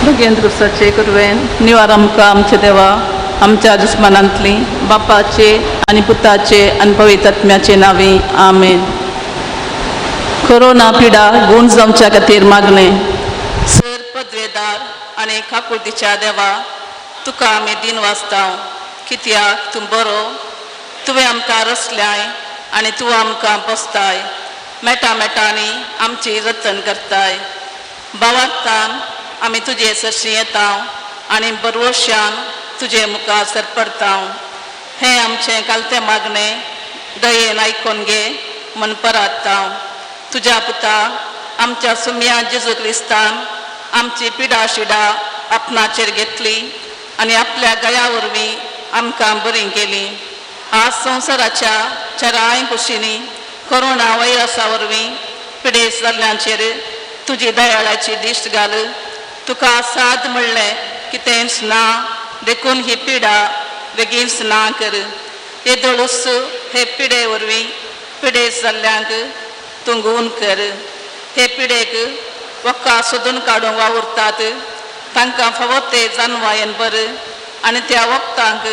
भगेंद्र कुर्साचे कुरवेन निवार आमकां आमच्या देवा आमच्या दुस्मानांतली बापाचे आनी पुताचे आनी पवित्र नांवी आमेन. कोरोना पिडा गूण जावच्या खातीर मागणें. सर पदवेदार आनी काकुळतीच्या देवा, तुका आमी दिन वाचता कित्याक तूं बरो, तुवें आमकां रचल्याय आनी तूं आमकां पोसताय, मेटा मेटांनी आमची रचण करताय. भावार्थान आमी तुजे सरशी येता आनी बरवश्यान तुजे मुखार सरपडता. हें आमचें कालतें मागणें दयेन आयकोन घे म्हण परात्ता. तुज्या पुता आमच्या सुम्या जेजू क्रिस्तान आमची पिडा शिडा आपणाचेर घेतली आनी आपल्या गया वरवीं आमकां बरी केली. आज संवसाराच्या चाराय कुशींनी कोरोना व्हायरसा वरवीं पिडेस्त जाल्ल्यांचेर तुजी दयाळाची दिश्ट घाल. तुका साद म्हणलें कितेंच ना, देखून ही पिडा बेगीनच ना कर. येदोळूच हे पिडे वरवीं पिडेस्त जाल्ल्यांक तूं गूण कर. हे पिडेक वखदां सोदून काडूंक वावुरतात तांकां फावो ते जानवायन बर आनी त्या वखदांक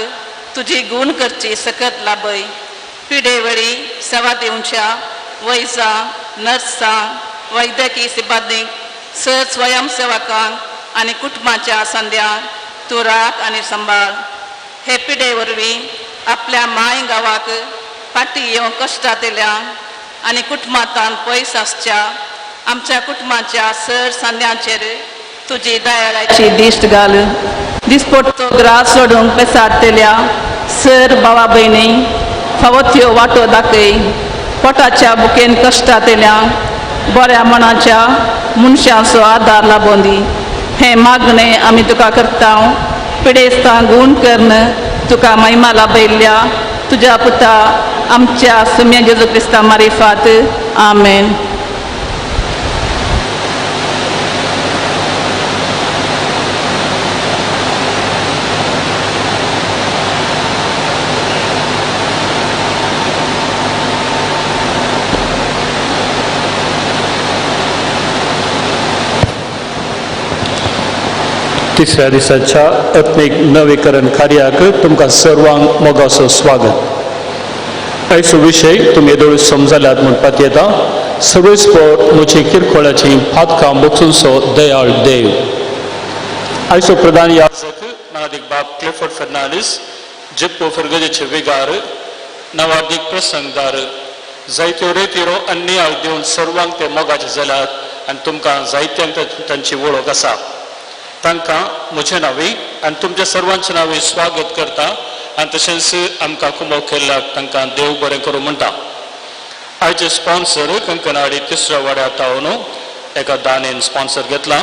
तुजी गूण करची सकत लाभय. पिडे वेळी सेवा दिवच्या वैजां, नर्सां, वैद्यकीय सिब्बंदीक, सर स्वयंसेवकांक आनी कुटुंबाच्या संद्यांक तूं राख आनी सांबाळ. हे पिडे वरवीं आपल्या माय गांवाक फाटीं येवंक कश्टांतल्या आनी कुटुंबांतान पयस आसच्या आमच्या कुटुंबाच्या सर सांद्यांचेर तुजी दयाळाची दिश्ट घाल. दिसपट्टो ग्रास सोडूंक पेसाडटल्या सर भावा भयणी फावो त्यो वाटो दाखय. पोटाच्या बुकेन कश्टांतल्या बऱ्या मनाच्या मनशांचो आदार लाबोवन दी. हें मागणें आमी तुका करता, पिडेस्तां गूण करून तुका महिमा लाभयल्ल्या तुज्या पुता आमच्या सुम्या जेजू क्रिस्ता मारिफात, आमेन. तिसऱ्या दिसाच्या आत्मीक नवीकरण कार्याक तुमकां सर्वांक मोगाचो स्वागत. आयचो विशय तुमी येदोळ समजल्यात म्हणपाक येता. सर्वेस्पोर म्हजी किरकोळाची पातकां बोगसूनसो दयाळ देव. आयचो प्रधान याजक नादीक बाब क्लिफर्ड फर्नांडीस, जिप्पो फिरगजेचे विगार, नवादीक प्रसंगदार, जायत्यो रेतिरो आनी नियाळ दिवन सर्वांक ते मोगाचे जाल्यात आनी तुमकां जायत्यांक तांची वळख आसा. तांकां म्हजें नांवी आनी तुमच्या सर्वांचें नांवी स्वागत करता आनी तशेंच आमकां कुमोक केल्ल्याक तांकां देव बरें करूं म्हणटा. आयचे स्पॉन्सर कंकनाडी तिसऱ्या वाड्या तावन एका दानेन स्पॉन्सर घेतला.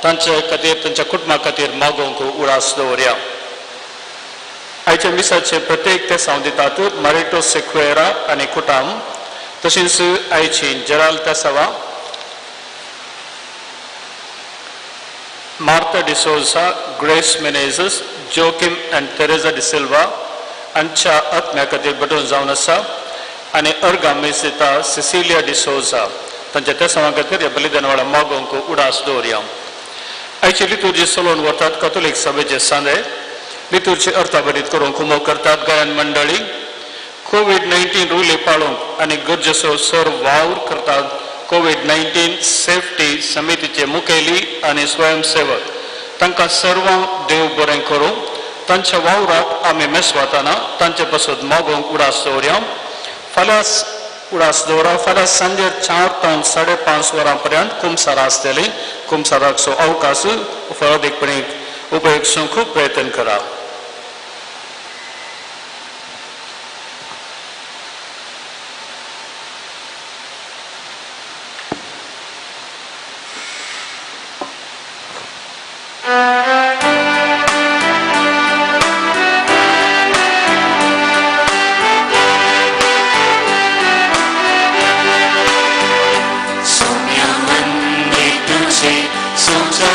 तांचे खातीर, तांच्या कुटुंबा खातीर मागोवंक उडास दवरया. आयच्या मिसाचे प्रत्येक तेसांव दितात मारेटो सेक्वेरा आनी कुटाम, तशेंच आयची जेराल तेसावा, Martha D'Souza, Grace Menezes, Joaquim and Teresa D'Silva हांच्या आत्म्या खातीर बटून जावन आसा आनी अर्गा मीस दिता सिसिलिया डिसोजा. तांच्या तेसांवा खातीर ह्या बलिदान वेळार मागोवंक उडास दवरया. आयची लितुर्जी चलोवन व्हरतात कथोलीक सभेचे सांदे. लितुर्जी अर्थाभरीत करूंक कुमोक करतात गायन मंडळी. कोवीड-19 रुली पाळूंक आनी गरजेचो सर वावर करतात कोवीड-19 सेफ्टी समितीचे मुखेली आनी स्वयंसेवक. तांकां सर्वांक देव बरें करूं. तांच्या वावराक आमी मेसवाताना तांचे पासत मागोवंक उडास दवरया. फाल्यां उडास दवरा. फाल्यां सांजेर 4 तावन 5:30 वरां पर्यंत कुमसार आसतली. कुमसाराचो अवकाश फळादीकपणी उपयोग खूब प्रयत्न करा. सोम्या मंदिर तुझे सोचा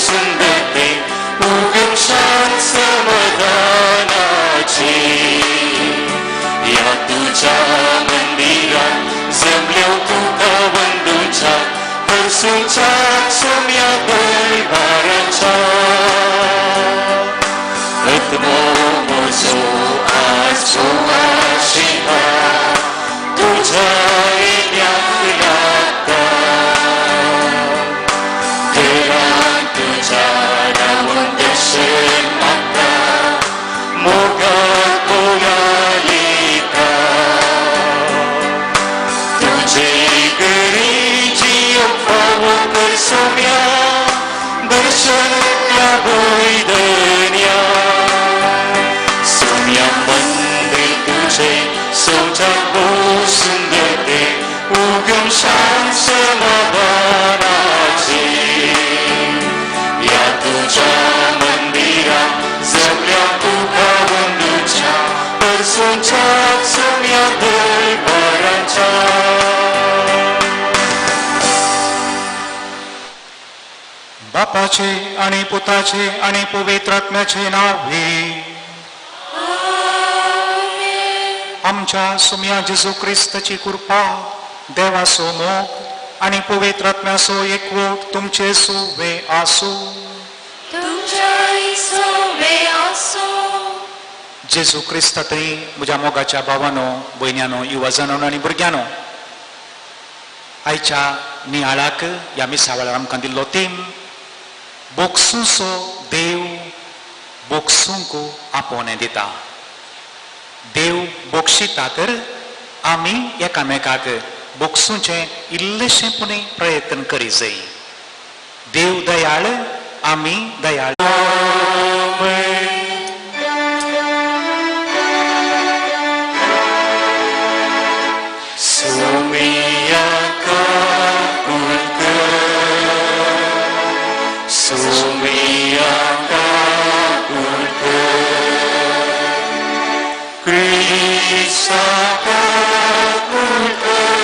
सुंदर ते उगम शांत समाधानाचे. या तुझ्या मंदिरात जमल्यो तुका वंदूच्या हर्षोल्हासाचे. परसूंच्या सोम्या दरबाराच्या आत्मो म्हजो आज आशिता तुझ्या येण्याक लागता देरान तुझ्या रावून दर्शन मागता मोगात मोगालिता तुझे घरी जीव फावो कर सोम्या दर्शन लाभोय धन्या सोम्या मंदिर तुझे सोच्या भोव सुंदर ते उगम शांत समाधानाचे या तुझ्या मंदिरा जगल्या तुका बंधूच्या परसूंच्या सोम्या दरबाराच्या. बापाचे आणि पुताचे आणि पवित्र आत्म्याचे नाव हे. आमच्या सुम्या जेजू क्रिस्ताची कृपा, देवाचो मोग आणि पवित्र आत्म्याचो एकवट तुमचे सुवे आसू. तुमच्या सोवे आसो. जेजू क्रिस्तातही म्हज्या मोगाच्या भावानो, भयण्यानो, युवाजानो आनी भुरग्यांनो, आयच्या नियाळाक ह्या मिसा वेळार आमकां दिल्लो तेम बोगसूंचो देव बोगसूंक आपोवणें दिता. देव बोगशिता तर आमी एकामेकाक बोगसूंचें इल्लेशें पुणी प्रयत्न करी जाय. देव दयाळ, आमी दयाळ. सोम्या काकुळ कर, सोम्या काकुळ कर, क्रिस्ता काकुळ कर,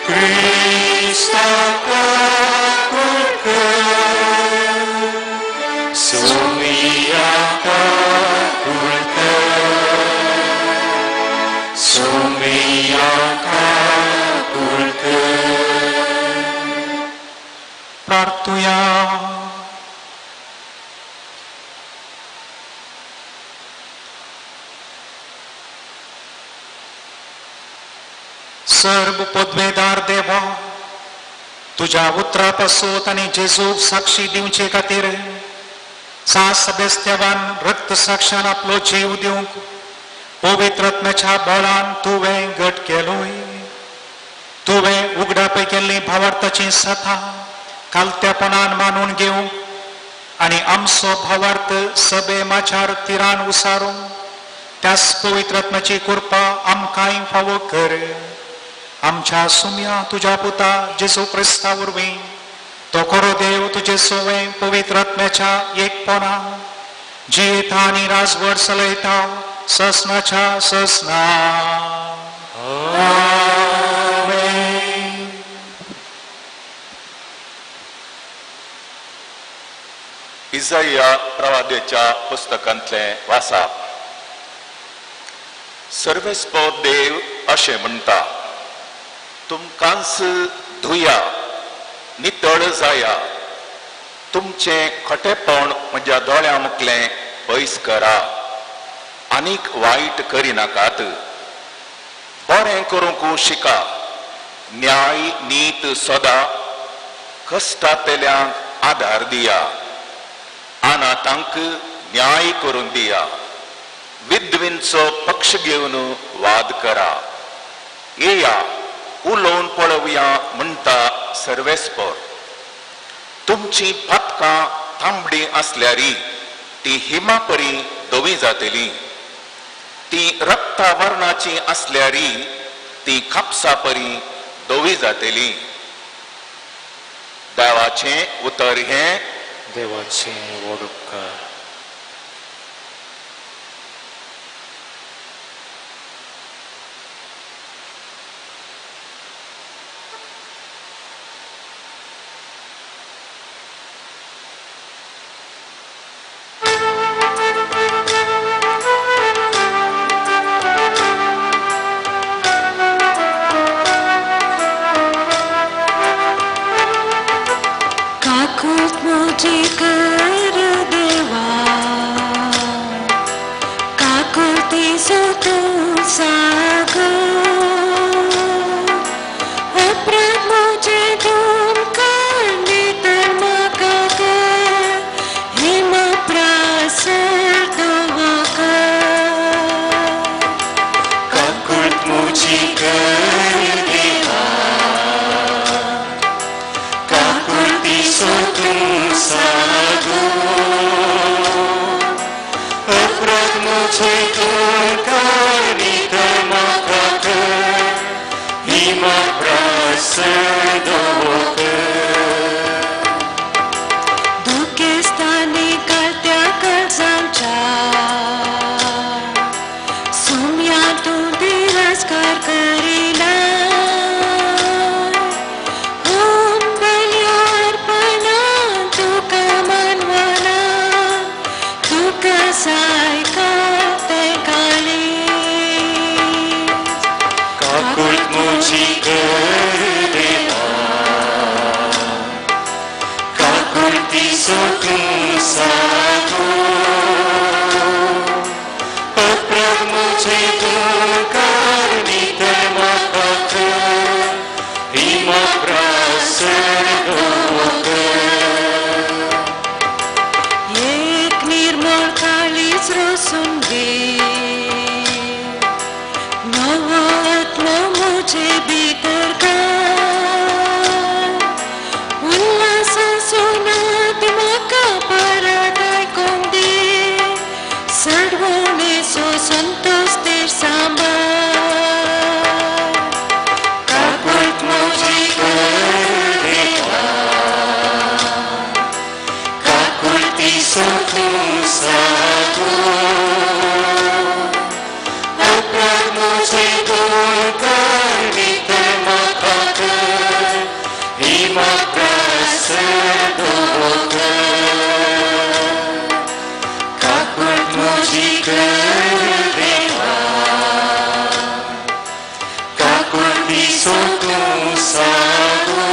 क्रिस्ता काकुळ कर, सोम्या काकुळ कर, सोम्या काकुळ कर. प्रार्थुया. सर्व पदवेदार देवा, तुझ्या उतरा पासून आनी जेजूक साक्षी दिवचे खातीर सा सबेस्त्यावान रक्त साक्षान आपलो जीव दिवंक पवित्र आत्म्याच्या बळान तुवें घट केलोय. तुवें उगडापय केल्ली भावार्थाची सथा कालत्यापणान मानून घेवंक आनी आमचो भावार्थ सभे माचार तिरान उसारूंक त्याच पवित्र आत्म्याची कृपा आमकांय फावो कर. आमच्या सुम्या तुज्या पुता जेजू क्रिस्ता वरवीं, तो खरो देव तुजे सोवे पवित्र आत्म्याच्या एकपणा जियेता आनी राजवट चलयता ससनाच्या ससना. आमेन. इजाया प्रवाद्याच्या पुस्तकांतलें वासा. सर्वेस्पोर देव अशें म्हणटा, तुमकांच धुया, नितळ जाया, तुमचें खोटेपण म्हज्या दोळ्यां मुखलें पयस करा, आनीक वायट करिनाकात, बरें करूंक शिका, न्याय नीत सदा, कश्टांतल्यांक आदार दिया, अनाथांक न्याय करून दिया, विद्वींचो पक्ष घेवन वाद करा, येया उलोवन पळोवया म्हणटा सर्वेस्पोर. तुमची पातकां तांबडी आसल्यारी ती हिमापरी धवी जातली, ती रक्ता वर्णाची आसल्यारी ती कापसा परी धवी जातली. देवाचें उतर हें. देवाचें व्हड उपकार. काकुळतीचो तूं सागर अपराध म्हजे तुमकां नितळ म्हाका कर हिमप्रासर दवकर काकूट मुजी कर देवा काकुळतीचो तूं सागो अपराध मुझे तुमकां नितळ म्हाका कर हिमप्रासर दवकर दुखेस्तानी कालत्या काळजांच्या सुम्या तूं तिरस्कार करिना होम बलिर्पणा तुका मानवना तुका सायका तें काळीज काकूट मुजी कर देवा काकुळतीचो तूं सागो अपराध मुझे तुमकां नितळ म्हाका कर हिमप्रासर दवकर एक निर्मळ काळीज रोसून दी नवो आत्मो म्हजे भितर घाल उल्हासाचो नाद म्हाका परत आयकूंक दी सडवणेचो संतोश तेर सांबाळ काकूट मुजी कर देवा काकुळतीचो तूं सागो अपराध मुझे तुमकां नितळ म्हाका कर हिमप्रासर दवकर काकूट मुजी कर देवा काकुळतीचो तूं सागो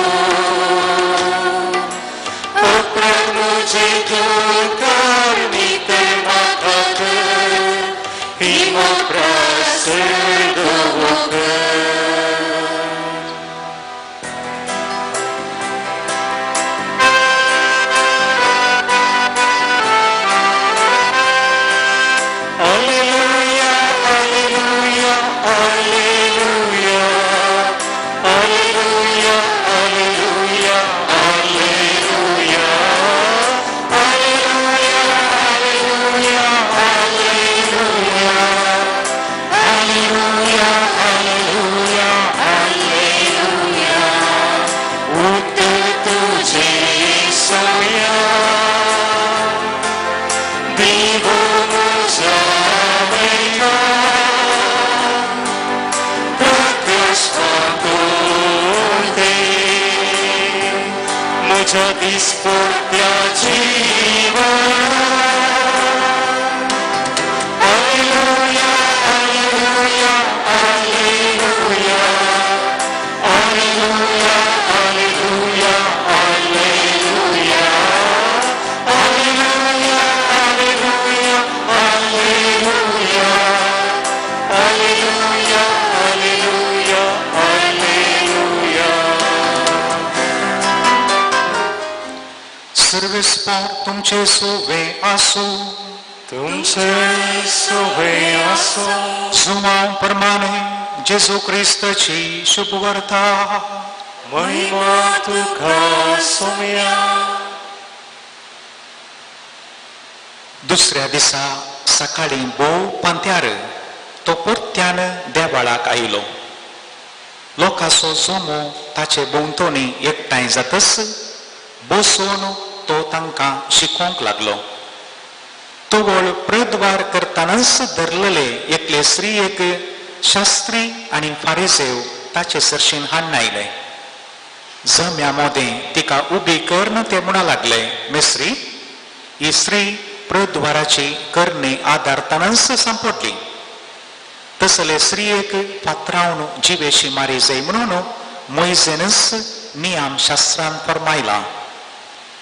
अपराध मुझे तुमकां नितळ म्हाका कर हिमप्रासर दवकर Alleluia, alleluia, alleluia. Alleluia, alleluia, alleluia. Alleluia, alleluia, alleluia. Alleluia, alleluia, alleluia. उत्तर तुझे सोया दिवो म्हज्या वयता प्रकाश ते म्हज्या दिसपट्ट्या जिवना Alleluia, alleluia, alleluia. Alleluia, alleluia, alleluia. Alleluia, alleluia, alleluia. Alleluia, alleluia, alleluia. सर्वेस्पोर तुमचे सुवे आसूं तुमचे सुवे आसूं जुमाव परमाने जेजू क्रिस्ताची शुभवार्ता महिमा तुका सोम्या दुसऱ्या दिसा सकाळीं भोव पांत्यार तो परत्यान देवाळाक आयलो लोकांचो जमो ताचे भोंवतणी एकठांय जातच बसून तो तांकां शिकोवंक लागलो तवळ प्रद्वार करतनाच धरलेले एकले स्त्रियेक शास्त्री आनी फारिसेव ताचे सरशीन हाडून आयले जम्या मोदें तिका उबी करून ते म्हणा लागले मेस्त्री ही स्त्री प्रद्वाराची करणी आदारतनाच सांपडली तसले स्त्रियेक फातरावन जिवेशी मारी जाय म्हणून मोयजेनच नियम शास्त्रान फरमायला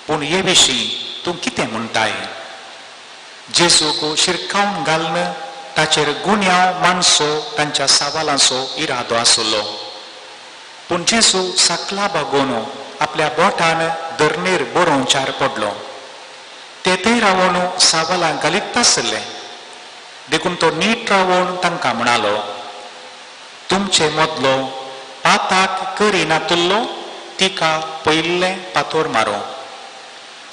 पूण हे विशीं तूं कितें म्हणटाय जेजूक शिरकावन घालून ताचे ताचेर गुन्यांव मानसो तांच्या सवालांचो इरादो आसलो. पूण जेजू सकला बागोवन आपल्या बोटान धरणीर बरोवच्यार पडलो. ते थंय रावन सवालां घालीत आसले. देखून तो नीट रावन तांकां म्हणालो, तुमचे मदलो पाताक करिनातुल्लो तिका पयल्लें पातोर मारूं.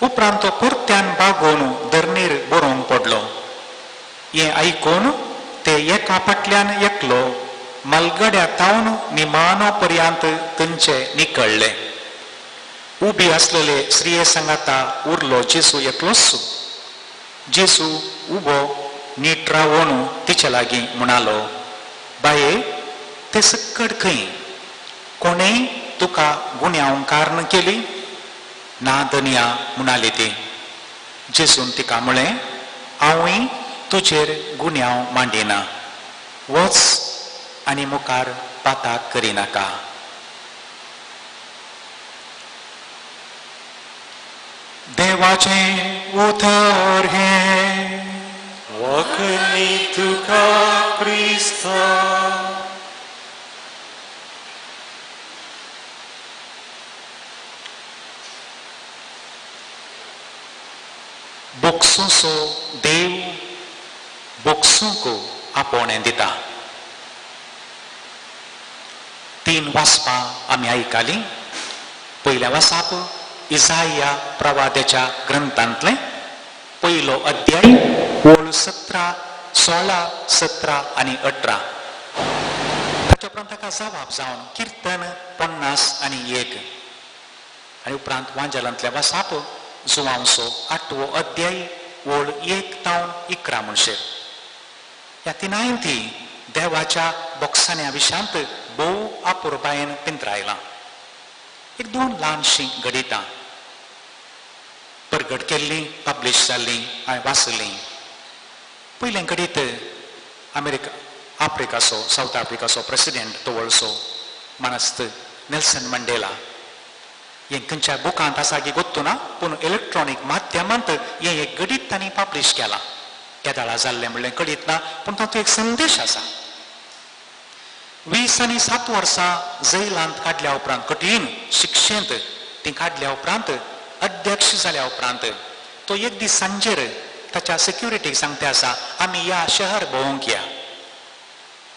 उपरांत तो परत्यान बागोवन धरणीर बरोवंक पडलो. हें आयकून ते एका फाटल्यान एकलो मालगड्या तावन निमानो पर्यंत थंयचे निकळ्ळे. उबी आसलेले स्त्रिये सांगाता उरलो जेजू एकलोच. जेजू उबो नीट रावन तिचे लागीं म्हणालो, बाये ते सक्कड खंय? कोणेय तुका गुन्यांव कारण केली ना धनया? म्हणाली ती. जेजून तिका म्हळें, हांवूय तुजेर गुन्यांव मांडिना, वच आनी मुखार पाताक करिनाका. देवाचें उतर हें. वखणी तुका क्रिस्ता. बोगसुंचो देव बोगसूंक आपोवणें दिता. तीन वाचपां आमी आयकलीं. पयलें वाचप इजाया प्रवाद्याच्या ग्रंथांतलें, पयलो अध्याय, ओळ 17, 16, 17 आनी 18. ताच्या उपरांत ताका जवाब जावन किर्तन 51 आनी उपरांत वांजेलांतलें वाचप जुवांवचो 8वो अध्याय, ओळ 1 तावन 11 म्हणशेर. ह्या तिनाय ती देवाच्या बोक्साण्या विशांत भोव अपुरबायेन पिंत्रायलां. एक दोन ल्हानशीं घडितां परगट केल्लीं, पब्लीश जाल्लीं, हांवें वाचलीं. पयलें घडीत अमेरिका आफ्रिकाचो, सावथ आफ्रिकाचो प्रेसिडेंट तवळचो मानस्त नेल्सन मंडेला. हें खंयच्या बुकांत आसा की गोत्तू ना, पूण इलेक्ट्रॉनीक माध्यमांत हें एक घडीत तांणी पब्लीश केलां. केदाळा जाल्लें म्हणलें कळीत ना, पूण तातूंत एक संदेश आसा. 20 आनी 7 वर्सां जैलांत काडल्या उपरांत, कठीण शिक्षेंत ती काडल्या उपरांत, अध्यक्ष जाल्या उपरांत तो एक दीस सांजेर ताच्या सेक्युरिटीक सांगते आसा, आमी ह्या शहर भोंवंक या.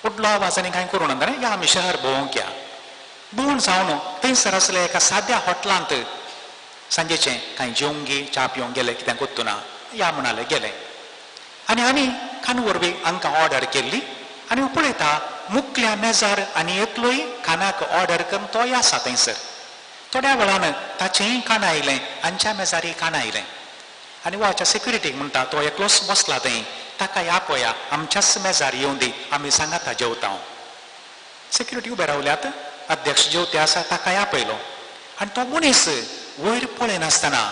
व्हडलो आवाज आनी कांय करूं नाका, या आमी शहर भोंवंक या. भोंवून जावन थंयसर आसले एका साद्या हॉटलांत सांजेचें कांय जेवंक गी च्या पिवंक गेले, कित्याक कोत्तू ना, या म्हणाले गेले. आनी आमी खान वरवीं हांकां ऑर्डर केल्ली आनी पळयता मुकल्या मेजार आनी एकलोय खानाक ऑर्डर करून तोय आसा थंयसर. थोड्या वेळान ताचेंय खाण आयलें, हांच्या मेजारय खाण आयलें. आनी वाच्या सेक्युरिटीक म्हणटा, तो एकलोच बसला थंय, ताका या पळया आमच्याच मेजार येवन दी, आमी सांगाता जेवता. सेक्युरिटी उबे रावल्यात, अध्यक्ष जेवते आसा, ताका आपयलो. आनी तो मनीस वयर पळयनासतना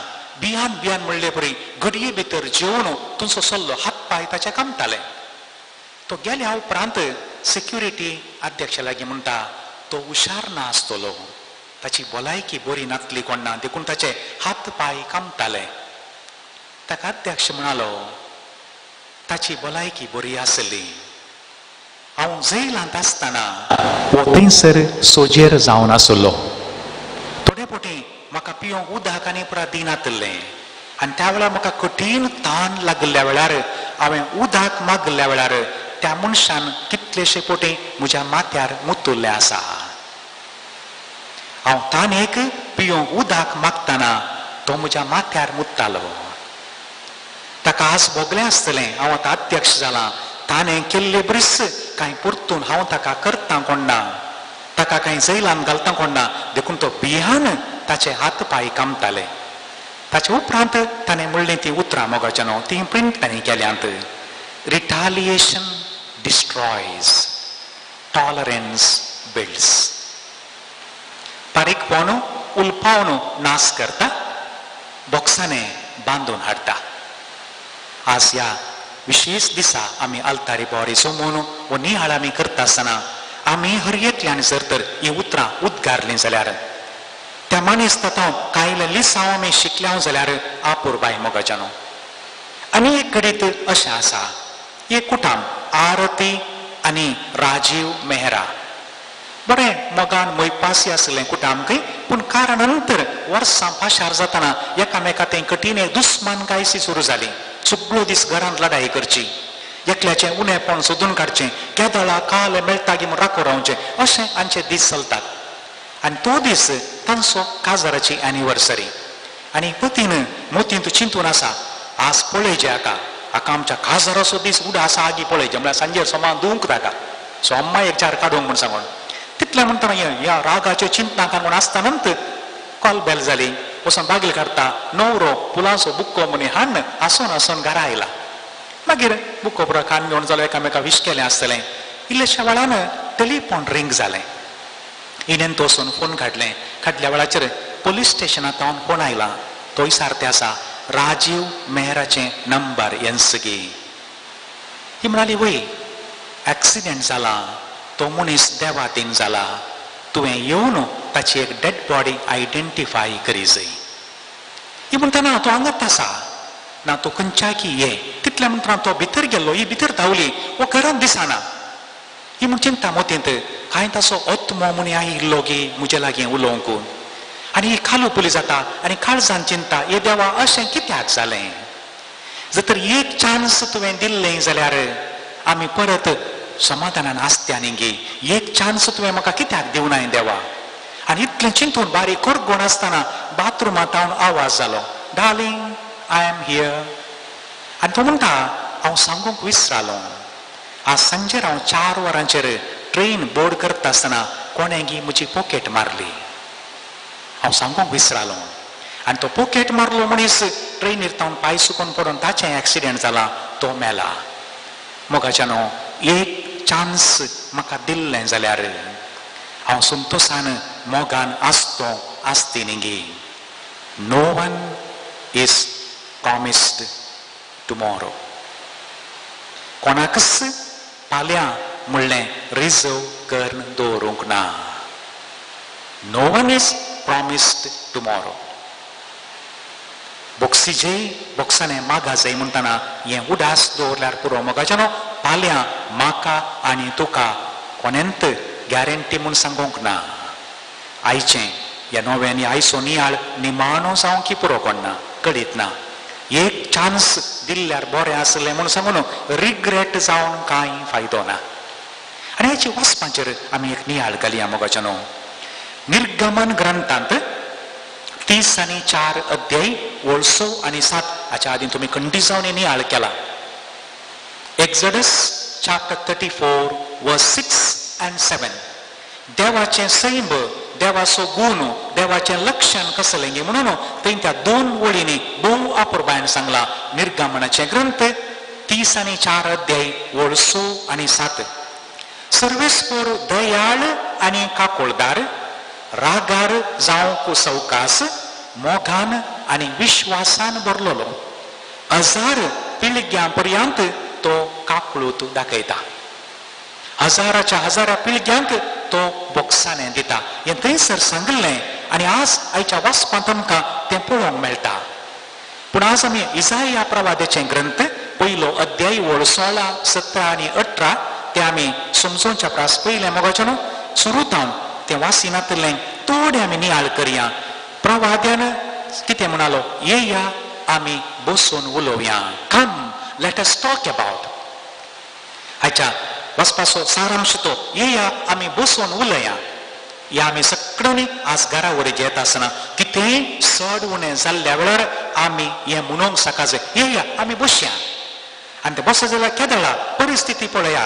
बियान बियान म्हणले परी घडये भितर जेवन तुमचो सल्लो, हात पांय ताचे कामताले. तो गेल्या उपरांत सेक्युरिटी अध्यक्षा लागीं म्हणटा, तो हुशार ना आसतलो, ताची भलायकी बरी नातली कोण ना, देखून ताचे हात पांय कामताले. ताका अध्यक्ष म्हणालो, ताची भलायकी बरी आसली, हांव जैलांत आसतना हो थंयसर सोजेर जावन आसलो. थोडे फावटी म्हाका पिवंक उदक आनी पुरा दिनातलें आनी त्या वेळार म्हाका कठीण ताण लागल्ल्या वेळार हांवें उदक मागल्ल्या वेळार त्या मनशान कितलेशे फावटी म्हज्या माथ्यार मुतुल्लें आसा. हांव ताणेक पिवंक उदक मागतना तो म्हज्या माथ्यार मुत्तालो. ताका आज भोगलें आसतलें हांव आतां अध्यक्ष जालां, ताणें केल्ले बरीच कांय परतून हांव ताका करता कोण ना, ताका कांय जैलान घालता कोण ना, देखून तो भियान ताचे हात पांय कामताले. ताचे उपरांत ताणें म्हणलीं तीं उतरां मोगाच्या न्हू, तीं प्रिंट ताणें केल्यांत. Retaliation destroys, tolerance builds. बारीकपण उलपावन नाश करता, बॉक्साने बांदून हाडटा. आज ह्या विशेश दिसा आमी आल्तारी बोरी जमून वो निहाळ आमी करता आसतना आमी हर एकल्यान जर तर हीं उतरां उद्गारलीं जाल्यार, त्या मनीस तातूंत कांय लिसांव आमी शिकल्या जाल्यार आपुरबाय मोगाच्यानो. आनी एक घडीत अशें आसा, एक कुटाम आरती आनी राजीव मेहरा. बरें मोगान मोयपासी आसलें कुटामकय, पूण कारण नंतर वर्सां पाशार जातना एकामेका तें कठीण दुस्मान कायसी सुरू जाली. सगळो दीस घरांत लढाई करची, एकल्याचें उणेपण सोदून काडचें, केदळा काल मेळटा गी म्हूण राखो रावचें, अशें आमचे दीस चलतात. आनी तो दीस तांचो काजाराची एनिवर्सरी. आनी पतीन मोतींत चिंतून आसा, आज पळयचे हाका, हाका आमच्या काजाराचो दीस उडा आसा आगी पळयचे म्हळ्यार सांजेर सोमा दुवंक ताका सोमा एक चार काडूंक म्हूण सांगून. तितलें म्हणटना ह्या रागाच्यो चिंतना म्हूण आसतना कॉल बेल जाली. वचून बागील काडटा, न्हवरो फुलांचो बुक्को म्हणी हाडून आसून आसून घरा आयला. मागीर बुक्को पुरो खान घेवन जालो, एकामेका विश केलें आसतलें. इल्लेशा वेळान टेलिफोन रिंग जालें. हिणेन तो वचून फोन काडलें. काडल्या वेळाचेर पोलीस स्टेशनांत हांव फोन आयला. तोय सारतें आसा राजीव मेहराचें नंबर एन्सगी. ही म्हणाली, वय एक्सिडेंट जाला, तो मनीस देवातीन जाला, तुवें येवन ताची एक डेड बॉडी आयडेंटिफाय करी जाय. ही म्हणटा, ना तो हांगात आसा, ना तो खंयच्या की ये. तितल्या म्हणटना तो भितर गेल्लो, ही भितर धांवली, हो घरांत दिसना. ही म्हूण चिंता मोतींत, कांय ताचो आत्मो म्हूण आयिल्लो गी म्हजे लागीं उलोवंक. आनी ही खालुपुली जाता आनी काळजान चिंता, हे देवा अशें कित्याक जालें? जर तर एक चान्स तुवें दिल्लें जाल्यार आमी परत समाधानान आसत्या न्ही गी. एक चान्स तुवें म्हाका कित्याक दिवनाय देवा? आनी इतलें चिंतून बारीक कोरगोण आसतना बाथरुमांत हांव आवाज जालो, डार्लिंग I am here. आनी तो म्हणटा, हांव सांगूंक विसरालो, आज सांजेर हांव 4 वरांचेर ट्रेन बोर्ड करता आसतना कोणें गी म्हजी पॉकेट मारली, हांव सांगूंक विसरालो. आनी तो पॉकेट मारलो मनीस ट्रेनीर तावन पांय सुकून पडून ताचें एक्सिडेंट जाला, तो मेला. मोगाच्यानो, एक चान्स म्हाका दिल्लें जाल्यार हांव संतोशान मोगान आसतो आसती न्ही गी. No one is promised tomorrow. कोणाकच फाल्यां म्हणलें रिजर्व करून दवरूंक ना. No one is promised tomorrow. बोक्सीजे बोक्साने मागा जाय म्हणटना हें उदास दवरल्यार पुरो. मोगाच्यानो, फाल्यां म्हाका आनी तुका कोणेंत गॅरंटी म्हूण सांगूंक ना. आयचें ह्या नव्यानी आयचो नियाळ निमाणो जावं की पुरो कोण कळीत ना. एक चान्स दिल्ल्यार बरें आसलें म्हूण सांगून रिग्रेट जावन कांय फायदो ना. आनी हाची वाचपाचेर आमी एक नियाळ घालया. मोगाच्यानो, निर्गमन ग्रंथांत 34 अध्याय वळ 6 आनी 7 हाच्या आदीं तुमी खंडीत जावन नियाळ केला. Exodus chapter 34 verse 6 and 7. देवाचें सैम, देवाचो गूण, देवाचें लक्षण कसलें गे म्हणून थंय त्या 2 वळींनी भोव अपुरबायन सांगला. निर्गमनाचे ग्रंथ 34 अध्याय वळ 6 आनी 7. सर्वेस्पर दयाळ आनी काकोळदार, रागार जावंक सवकास, मोगान आनी विश्वासान भरलेलो, 1000 पिळग्यां पर्यंत तो काकळूत दाखयता. हजाराच्या हजारा पिळग्यांक तो बोक्साने दिता. हें थंयसर सांगिल्लें आनी आज आयच्या वाचपांत आमकां तें पळोवंक मेळटा. पूण आज आमी इजाया प्रवाद्याचे ग्रंथ 1 अध्याय वळ 16, 17 आनी 18 ते आमी समजोवच्या प्रास पयलें मोगाच्यानो सुरू तें वासिनातलें थोडें आमी नियाळ करया. प्रवाद्यान कितें म्हणालो, येया आमी बसून उलोवया, come let us talk about. आयच्या वचपाचो सारांश तो, येया आमी बसून उलया. या आमी सगळ्यांनी आज घरा वरी येता आसतना कितेंय चड उणें जाल्ल्या वेळार आमी हें म्हणूंक सकाळचें, येया आमी बसया. आनी तें बसत जाल्यार केदळा परिस्थिती पळया.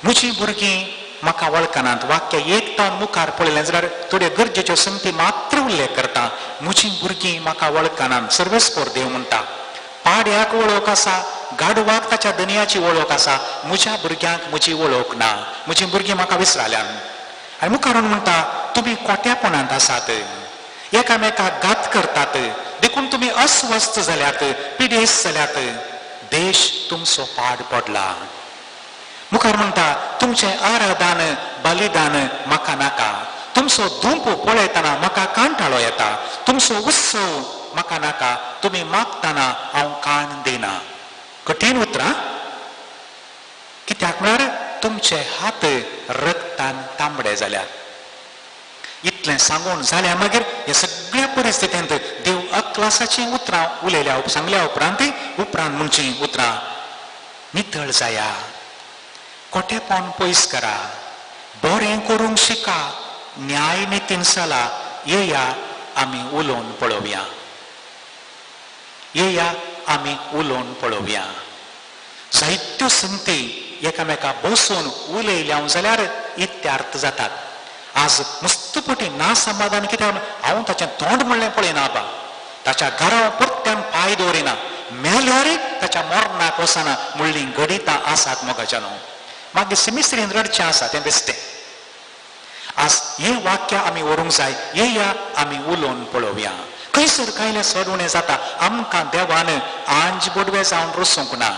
म्हजीं भुरगीं म्हाका वळखनात. वाक्य एक तावन मुखार पळयलें जाल्यार थोड्यो गरजेच्यो संगती मात्र उल्लेख करता. म्हजीं भुरगीं म्हाका वळखनात. सर्वेस्पर देव म्हणटा, पाड्याक वळख आसा, गाडवाक ताच्या दनयाची वळख आसा, म्हज्या भुरग्यांक म्हजी वळख ना, म्हजीं भुरगीं म्हाका विसराल्यान. आनी मुखारून म्हणटा, तुमी कोट्यापणांत आसात, एकामेकाक घात करतात, देखून तुमी अस्वस्थ जाल्यात, पिडेस्त जाल्यात, देश तुमचो पाड पडला. मुखार म्हणटा, तुमचें आराधन बलिदान म्हाका नाका, तुमचो धुंप पळयतना म्हाका कांटाळो येता, तुमचो उत्सव म्हाका नाका, तुमी मागतना हांव कान दिना. कठीण उतरां कित्याक कित्याक म्हळ्यार तुमचे हात रक्तान तांबडे जाल्यात. इतलें सांगून जाल्या मागीर ह्या सगळ्या परिस्थितींत देव अक्लासाचीं उतरां उलयल्या सांगल्या उपरांत उपरांत म्हणचीं उतरां नितळ जाया, कोटेपण पयस करा, बरें करूंक शिका, न्याय नितीन चला, येया आमी उलोवन पळोवया, येया आमी उलोवन पळोवया. जायत्यो संती एकामेका बसून उलयल्या जाल्यार इत्यार्थ जातात. आज मस्तपटी ना समाधान कित्याक हांव ताचें तोंड म्हणलें पळयना आबा, ताच्या घरा परत्यान पांय दवरिना, मेल्यार ताच्या मरणाक वचना म्हणली घडितां आसात मोगाच्यानो. मागीर सिमिस्त्रीन रडचें आसा तें बेस्तें. आज हें वाक्य आमी व्हरूंक जाय, येया आमी उलोवन पळोवया. खंयसर कायले चड उणें जाता. आमकां देवान आंज बोडवे जावन रसूंक ना,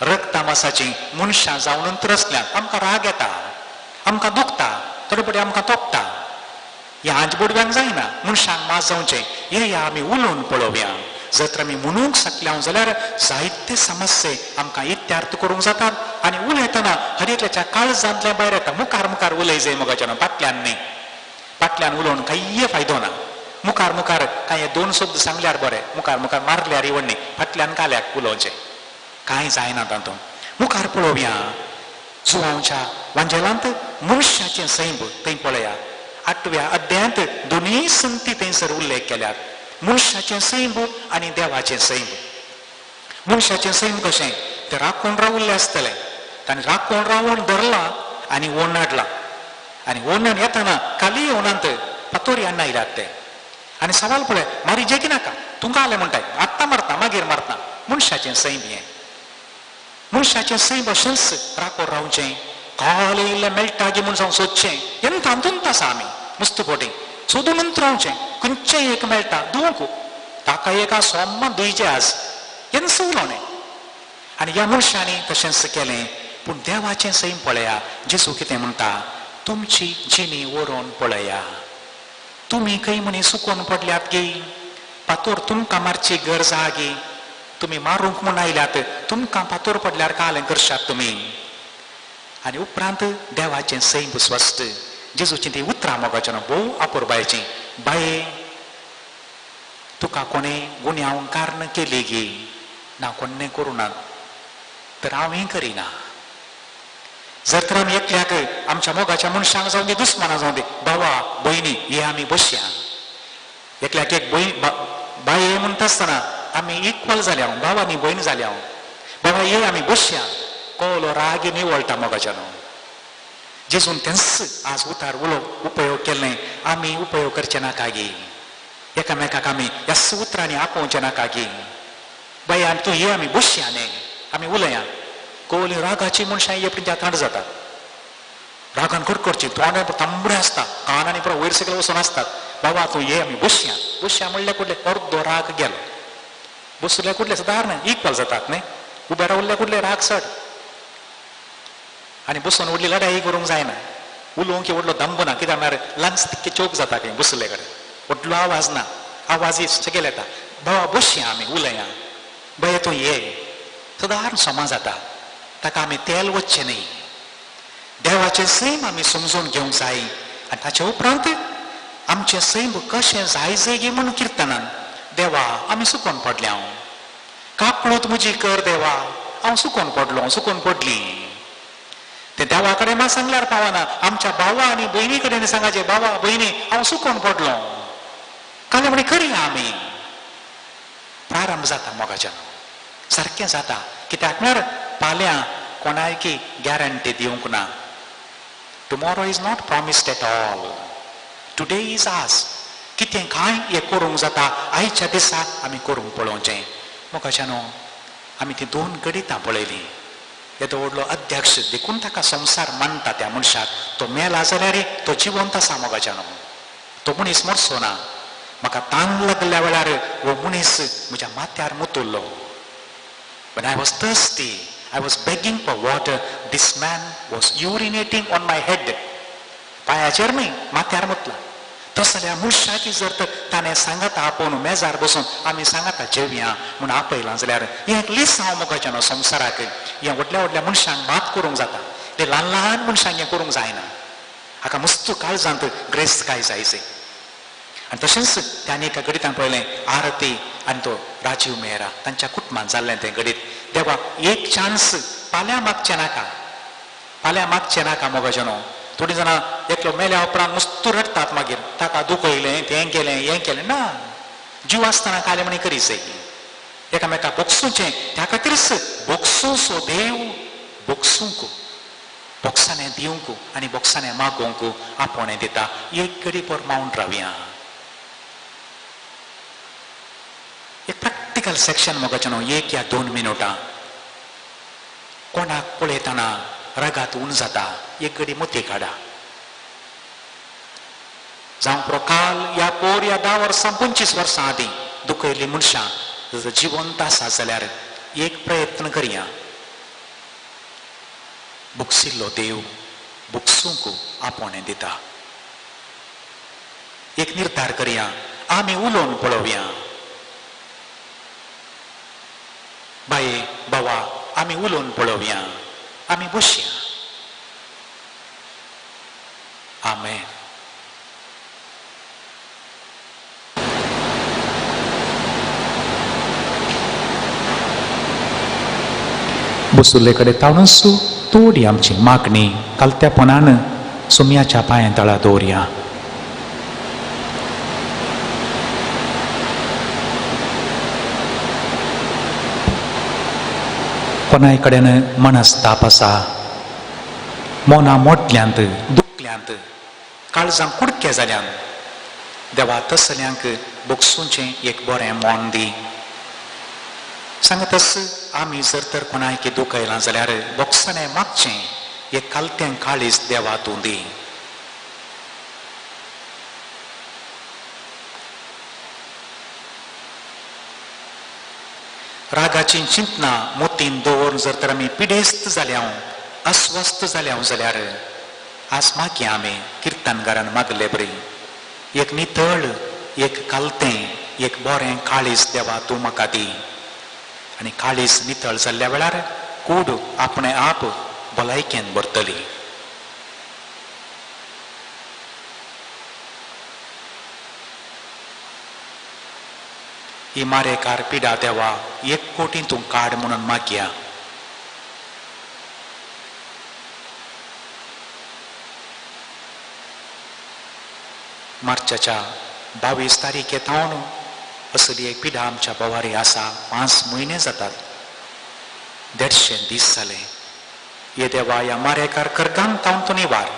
रक्तामासाचीं मनशां जावन रसल्यात. आमकां राग येता, आमकां दुखता, थोडे फावटी आमकां तोपता. ह्या आंज बोडव्यांक जायना, मनशांक मास जावचें. येया आमी उलोवन पळोवया. जर तर आमी म्हणूंक शकल्या जाल्यार जायते समस्ये आमकां इत्यार्थ करूंक जातात. आनी उलयतना हर एकल्याच्या काळजांतल्या भायर येता. मुखार मुखार उलय जाय मोगाच्यान, फाटल्यान न्ही. फाटल्यान उलोवन कांय फायदो ना. मुखार मुखार कांय दोन शब्द सांगल्यार बरें, मुखार मुखार मारल्यार व्हडली, फाटल्यान काल्याक उलोवचें कांय जायना तातूंत. मुखार पळोवया जुवांवच्या वांजेलांत मनशाचें सैम थंय पळया. 8व्या अध्यायांत दोनूय संती थंयसर उल्लेख केल्यात, मनशाचें सैम आनी देवाचें सैम. मनशाचें सैम कशें तें राखून रावल्लें आसतलें, ताणें राखून रावण धरला आनी ओनाडला, आनी ओनाड येतना खाली ओनांत फातोरी हाडून आयल्यात ते. आनी सवाल पळय मारी जे की नाका तुमकां आलें म्हणटाय, आत्तां मारता मागीर मारता. मनशाचें सैम हें, मनशाचें सैम अशेंच राखून रावचें, काल इल्लें मेळटा गी म्हूण जावं सोदचें. हें तातूंत आसा आमी मस्त फोटी सोदून रावचें, खंयचें एक मेळटा दिवंक ताका एका सोम्मा दिवचें आज हेंच उलोवणें. आनी ह्या मनशांनी तशेंच केलें. पूण देवाचें सैम पळया, जेजू कितें म्हणटा, तुमची जिणी व्हरोन पळया, तुमी खंय म्हणी सुकोन पडल्यात गी, फातोर तुमकां मारची गरज आहा गी, तुमी मारूंक म्हूण आयल्यात, तुमकां फातोर पडल्यार कालें करशात तुमी. आनी उपरांत देवाचें सैम स्वस्थ. जेजूचीं तीं उतरां मोगाच्यान भोव आपुरबायचीं, बाये तुका कोणें गुन्यांव कारण केली गी, ना कोणें करूं ना तर हांवूय करिना. जर तर आमी एकल्याक आमच्या मोगाच्या मनशांक जावं दी, दुस्मानां जावं दी, भावा भयणी हे आमी बसया, एकल्याक एक भयण बाये म्हणटा आसतना आमी इक्वल जाल्या, भाव आनी भयण जाल्या, बाबा ये आमी बसया, कोलो रागी निवळटा मोगाच्यानो. जेजून तेंच आज उतार उलो उपयोग केल्लें, आमी उपयोग करचे नाका गी, एकामेकाक आमी ह्याच उतरांनी आपोवचें नाका गी, बाय आमी तूं ये आमी बसया न्ही, आमी उलया. कोली रागाची मनशां ये पूण तांड जातात, रागान करची, तोंड तांबडें आसता, कानांनी पुरो वयर सकयल वचून आसतात. बाबा तूं ये आमी बसया, बसया म्हणल्यार कुडले अर्दो राग गेलो, बसल्या कुडले सदारण इक्वल जातात न्ही, उबे रावल्ल्या कुडले राग चड. आनी बसून व्हडली लढाई करूंक जायना, उलोवंक व्हडलो दंब ना, कित्याक म्हळ्यार लंग्स तितके चोक जाता खंय बसले कडेन, व्हडलो आवाज ना, आवाज सकयल येता. बाबा बसया आमी उलया, बाये तूं ये, सदारण समा जाता, ताका आमी तेल वचचें न्ही. देवाचें सैम आमी समजून घेवंक जाय. आनी ताचे उपरांत आमचें सैम कशें जाय जाय गी म्हूण किर्तनान, देवा आमी सुकोन पडल्या, काकळूत म्हजी कर देवा, हांव सुकोन पडलो, सुकोन पडली. ते देवा कडेन मात सांगल्यार पावना, आमच्या भावा आनी भयणी कडेन सांगाचें, भावा भयणी हांव सुकोन पडलो, काल म्हणी करया आमी. प्रारंभ जाता मोगाच्यान, सारकें जाता. कित्याक म्हळ्यार फाल्यां कोणायकी गॅरंटी दिवंक ना. Tomorrow is not promised at all, today is आज. कितें कांय हें करूंक जाता आयच्या दिसा आमी करूंक पळोवचें. मोगाच्यानो आमी ती दोन गणितां पळयलीं. येदो व्हडलो अध्यक्ष देखून ताका संवसार मानता त्या मनशाक, तो मेला जाल्यार तो जिवंत आसा मोगाच्यानो, तो मनीस मरचो ना. म्हाका तान लागल्या वेळार हो मनीस म्हज्या माथ्यार मुतुल्लो. When I was thirsty, I was begging for water. This man was urinating on my head. पांयाचेर न्हय, माथ्यार मुतला. तसल्या मनशाची जर तर ताणें सांगाता आपोवन मेजार बसून आमी सांगाता जेवया म्हूण आपयलां जाल्यार हें एक लिसांव मोगाचें न्हू संवसाराक. हें व्हडल्या व्हडल्या मनशांक मात करूंक जाता, तें ल्हान ल्हान मनशांक हें करूंक जायना. हाका मस्त काळजांत ग्रेस्तकाय जाय जाय. आनी तशेंच त्याने एका घडितान पळयलें आरती आनी तो राजीव मेहरा तांच्या कुटुंबान जाल्लें तें घडीत. देवा एक चान्स फाल्यां मागचें नाका, फाल्यां मागचें नाका मोगाचें न्हू. थोडीं जाणां एकलो मेल्या उपरांत मस्त रडटात, मागीर ताका दुखयलें, तें केलें, हें केलें. ना, जीव आसतना काले म्हणी करी जाय, एकामेका भोगसूचें. त्या खातीरच भोगसूचो देव भोगसूंक, बोक्सांनी दिवंक आनी बोक्सांनी मागोवंक आपोवणें दिता. एक घडी भर मावन रावया. एक प्रॅक्टिकल सेक्शन मोगाचें न्हू, 1 या 2 मिनुटां. कोणाक पळयतना रागात उण जाता, एक घडी मोती काडा. जावं पुरो काल या पोर या 10 वर्सां 25 वर्सां आदीं दुखयल्लीं मनशां जर जिवंत आसा जाल्यार एक प्रयत्न करया. भोगसिल्लो देव भोगसूंक आपोवणें दिता. एक निर्धार करया, आमी उलोवन पळोवया. बाये बाबा आमी उलोवन पळोवया, आमी बसया. आमेन. बसुल्ले कडेन ताणूच थोडी आमची मागणी कालत्यापणान सोम्याच्या पांयां तळा दवरया. कोणाय कडेन मनस्ताप आसा, मनां मोडल्यांत, दुखल्यांत, काळजां कुडके जाल्यान, देवा तसल्यांक भोगसूचें एक बरें मन दी. सांगतस आमी जर तर कोणायकी दुखयलां जाल्यार बोगसाणें मागचें एक कालतें काळीज देवा तूं दी. रागाची चिंतना मोतीन दवरून जर तर आमी पिडेस्त जाल्या, अस्वस्थ जाल्या जाल्यार आज मागया आमी किर्तनगारान मागले बरी एक नितळ, एक कालतें, एक बरें काळीज देवा तूं म्हाका दी. आनी काळीज नितळ जाल्ल्या वेळार कूड आपणे आप भलायकेन भरतली. ही मारेकार पिडा देवा 1 कोटी तूं काड म्हणून मागया. मार्चाच्या 22 तारखे थावन असली एक पिडा आमच्या भोवारी आसा. 5 म्हयने जातात, 150 दीस जाले. ये देवा ह्या मारेकार करगान थावन तूं निवार.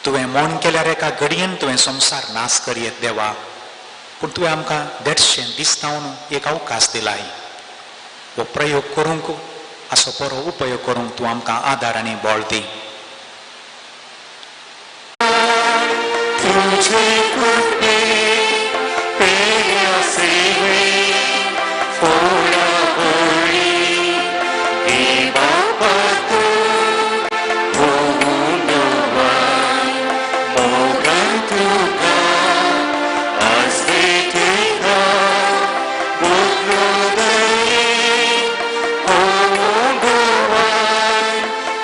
तुवें मौन केल्यार एका घडयेन तुवें संवसार नाश करयेत देवा, पूण तुवें आमकां 150 दीस थावन एक अवकाश दिलाय. हो प्रयोग करूंक, असो बरो उपयोग करूंक तूं आमकां आदार आनी बळ दी. तुझे कृपे पेल्या सेवे फोडा बळी दी बापा तूं होऊन मोगान तुका आज देखा बोललो दये होऊन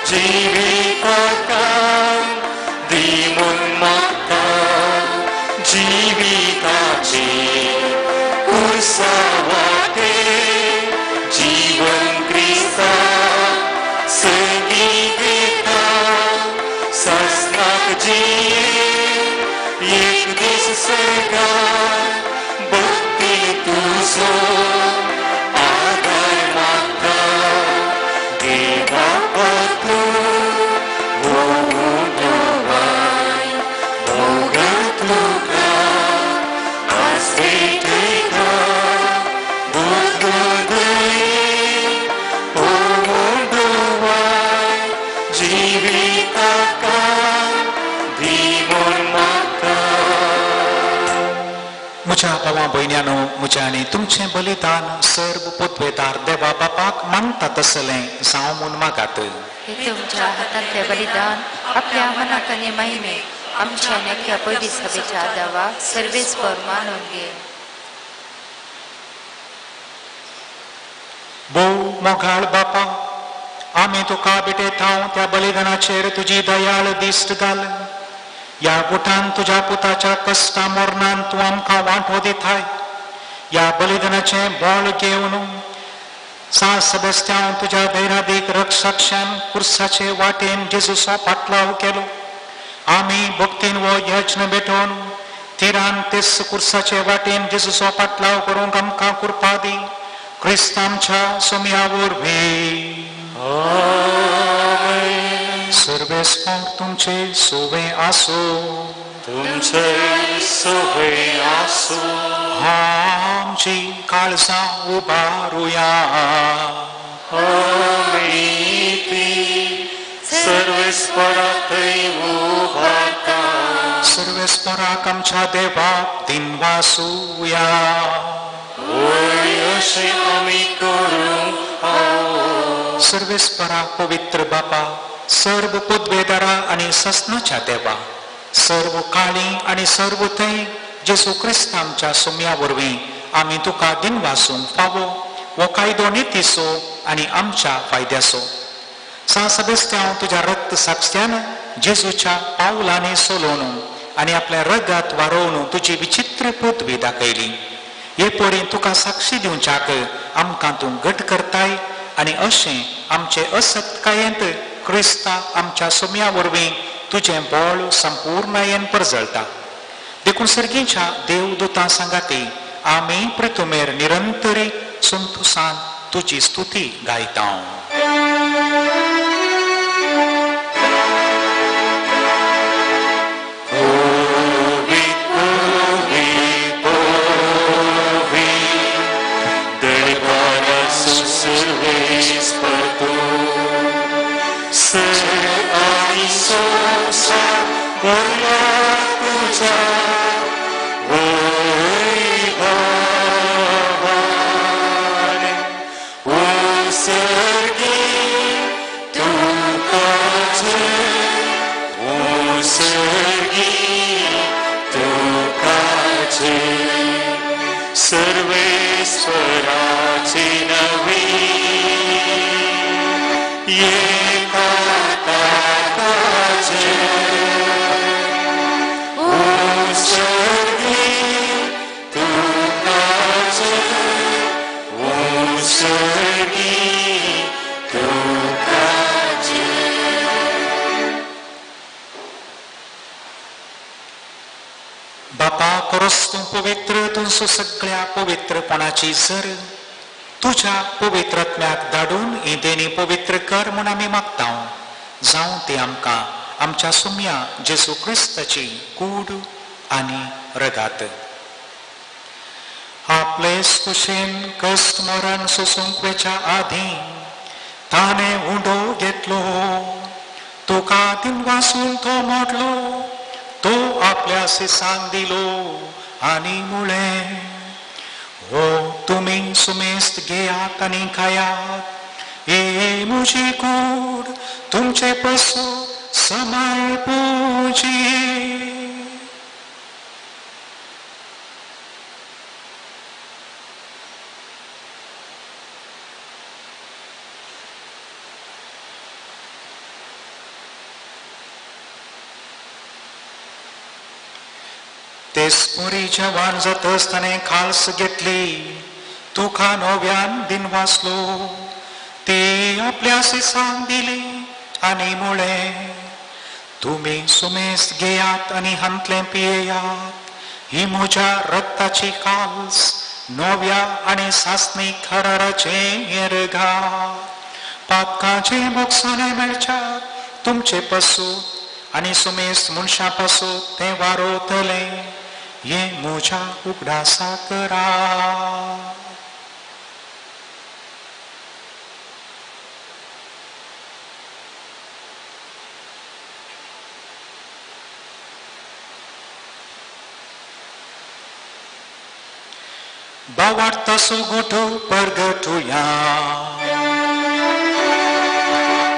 जिविता दिमुन म्हाका. म्हज्या भावा भयण्यानो, म्हज्या आनी तुमचें बलिदान सर्व पदवेदार देवा बापाक मानता तसलें जावं म्हूण मागात. हे तुमच्या हातांतलें बलिदान आपल्या मनाक आनी महिमेक आमच्या आनी अख्ख्या पयली सभेच्या देवाक सर्वेस्पर मानून घे. भोव मोगाळ बापा, आमी तुका भेटयता त्या बलिदानाचेर तुजी दयाळ दिश्ट घाल. ह्या गुटान तुज्या पुताच्या कश्टा मरणान तूं आमकां वांटो दिताय. ह्या बलिदानाचें बळ घेवन सा सेबेस्त्यांव तुज्या धैर्यादीक रक्षक्षान कुर्साचे वाटेन जेजूचो फाटलाव केलो. आमी भक्तीन हो यज्ञ भेटोवन तिरान तेस कुर्साचे वाटेन जेजूचो फाटलाव करूंक आमकां कृपा दी. क्रिस्त आमच्या सोम्या वरवीं. सर्वेस्पर तुमचे सुवे आसूं. तुमचे सुवे आसूं. आमची काळजां उबारुया. आमी ती सर्वेस्परा थंय उबारता. सर्वेस्पराक आमच्या देवाक दिनवासुया. वय अशें आमी करूंक फावो. सर्वेस्परा पवित्र बापा, सर्व पदवेदारा आनी ससनाच्या देवा, सर्व काळी आनी सर्व थंय जेजू क्रिस्त आमच्या सोम्या वरवीं आमी तुका दिनवासूंक फावो. हो कायदो नितीचो आनी आमच्या फायद्याचो. सा सेबेस्त्यांव तुज्या रक्त साक्षान जेजूच्या पावलांनी सोलोवन आनी आपल्या रगात वारोवन तुजी विचित्र पदवी दाखयली. हे परी तुका साक्षी दिवच्याक आमकां तूं घट करताय आनी अशें आमचे असक्तकायेंत क्रिस्ता आमच्या सोम्या वरवीं तुजें बळ संपूर्णायेन परजळटा. देखून सर्गीच्या देवदूतां सांगाती आमी प्रितुमेर निरंतरी संतोसान तुजी स्तुती गायता. सर्वेश्वराची नवी एका ताकाचे उसर्गी तुकाचे उसर्गी तुकाचे. बापा करोस तूं पवित्र तुमचो सगळ्या पवित्रपणाची जर तुज्या पवित्र आत्म्याक धाडून ही देणी पवित्र कर म्हूण आमी मागता. जावं ती आमकां आमच्या सुम्या जेजू क्रिस्ताची कूड आनी रगात. आपले कुशेन कश्ट मरण सोसूंक वेच्या आदीं ताणें उंडो घेतलो, तुका दिनवासून तो मोडलो, तो आपल्या सिसांक दिलो आनी मुळें, हो तुमी सुमेस्त घेयात आनी खायात, हे म्हजी कूड तुमचे पसून समर्पूची. तेस्पुरी जवान जातच ताणें खाल्स घेतली, तुका नव्यान दिनवासलो, ती आपल्या सिसांक दिली आनी मुळें, तुमी सुमेस्त घेयात आनी हांतलें पियेयात, ही म्हज्या रक्ताची खाल्स नव्या आनी सासणी कराराचें रगात. पातकाचें भोगसणें मेळच्याक तुमचे पसून आनी सुमेस्त मनशां पासून तें वारोतलें, हें म्हज्या उगडासा करा. भावार्थाचो गोठो परगटुया.